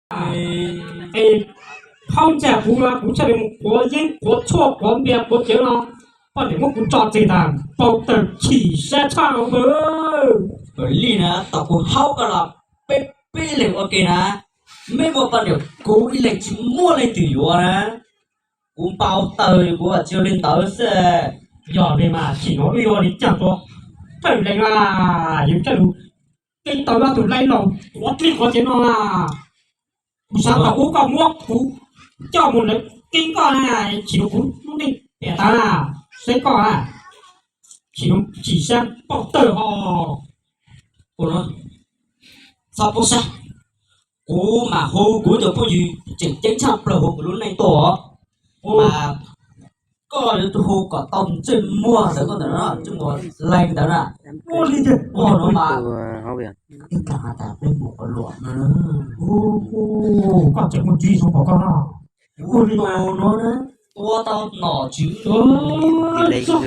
Es thaub ntsa kuv no kuv thiaj li mus quav yeeb quav tshuaj quav npias quav cawv no, poj niam muab kuv tso tseg tas, npau taws chim siab tshaj li na. Tom kuv haub koj los peb peb leeg ua ke na, mej muaj poj niam kuv ib leeg tsis muaj leej twg yuav na. Kuv npau taws kuv tsis ua li ntawd xwb. Yog li mas sim no wb yuav ua li cas tuaj, thawj leeg na, yus thiaj li teb tau ob tug laib laus quav dlib quav cawv no na. Kuv xav tau ub koj muab kuv coj mus lawv keeb koj na, tsis rau kuv lub neej piam tas na, saib koj na, tsis rau chim siab npau taws ho. Txhob poob siab, kuv mam hu kuv cov phooj ywg tseem ceeb tshaj plaws hauv kuv lub neej tuaj os. Mas koj yuav tsum hu kom tau ntsej muag ntawd, koj ntawm no ntsej muag leej ntawd na. Ua li tiag, ua no mas ib tag has tas peb mus qhov luam na. Koj tseem muaj tswv yim zoo npaum koj no. Ua li no na, tua tau nom tswv. Muaj txog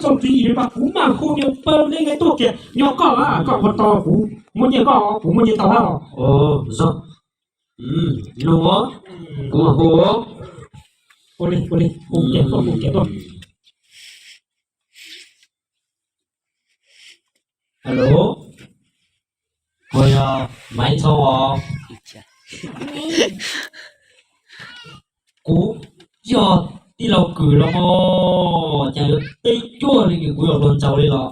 tswv yim li mas kuv mam hu niag pawg leej tuaj kiag nyob koj, koj ua tau kuv muaj nyiaj, koj kuv muaj nyiaj tau. Zoo, kuv mam hu. Ua li, ua li, hu kiag tuaj, hu kiag tuaj. Alo, kuv yog Maiv Ntxhoo os. Kuv yog tij laug Kws los mog, cas yuav teb cuag li Kws, kuv yog hluas nraug li los.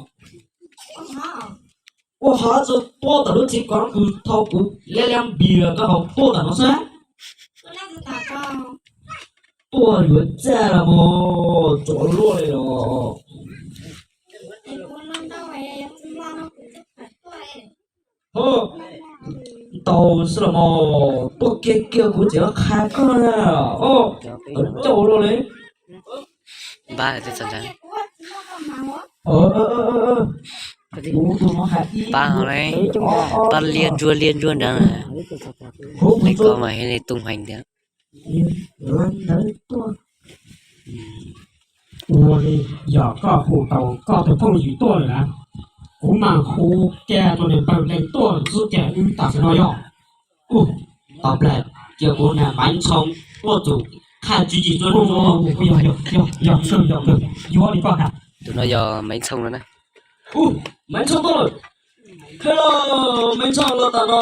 Ua hov txog tuaj tom lub txiv kos Kws thau kuv liab liab npis los koj ho tuaj tom no xwb. Tuaj yuav txaj los mog, tsuav luaj li los. Ho, ntau xwb los mog, tuaj kiag kiag kuv tseem qha koj na. Os, tawv cauj luaj li. Pab ho ne, pab liab ntsuag liab ntsuag nrad na. Li ko mas thiaj li tung heev thiab. Ua li, yog koj hu tau koj tus phooj ywg tuaj lawm na, kuv mam hu kiag tus niag pawg leej tuaj xwb ces wb tam sim no yog. Tau plaws, cia kuv niag Maiv Ntxhoo tuaj tus qha tswv yim tuaj. Yog, yog, yog, yog, yog, yog, yog li koj hais. Tus no yog Maiv Ntxhoo no na. Maiv Ntxhoo tuaj lawm. Hello, Maiv Ntxhoo los tom no.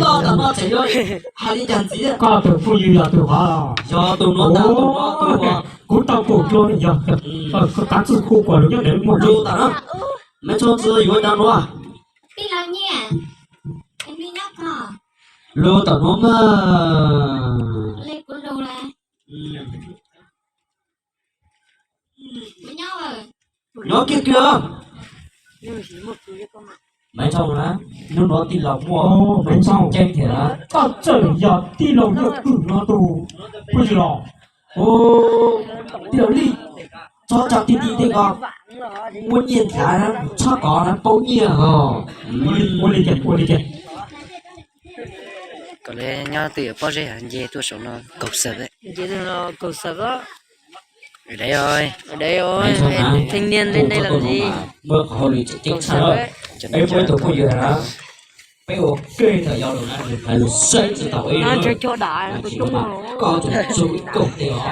Los tom no tseem yuav hais li cas ntxiv? Koj tus phooj ywg yog tus hov los? Yog tus no, tus no, tus no. Kuv tau pum dua yog, koj kav txwj hu kom lus nyob ntawm muag lus tom no. Maiv Ntxhoo tsis yuav cov nuav. Lus tom nuav mas. Nyob kiag kiag. Maiv Ntxhoo na, hnub no tij laug muaj Maiv Ntxhoo ceeb thiab na. Koj txawm yog tij laug Yawg Kwm no tus phooj ywg los? Tij laug Lij, txhob tso ti ti tej ko, muaj nyiaj nthav txhob kov na, paub nyiaj os. Ua li ces, ua li ces. Kom li nyob twj ywm pob zeb nce tuaj saum no kaug xawm. Nce tuaj no kaug xawm. Theej niaj li nej los li. Kaug xawm. Peb ua ke tawm yog lus na, hais lus saib tsis taus ib lus. Koj tus txug ib kaug tej os.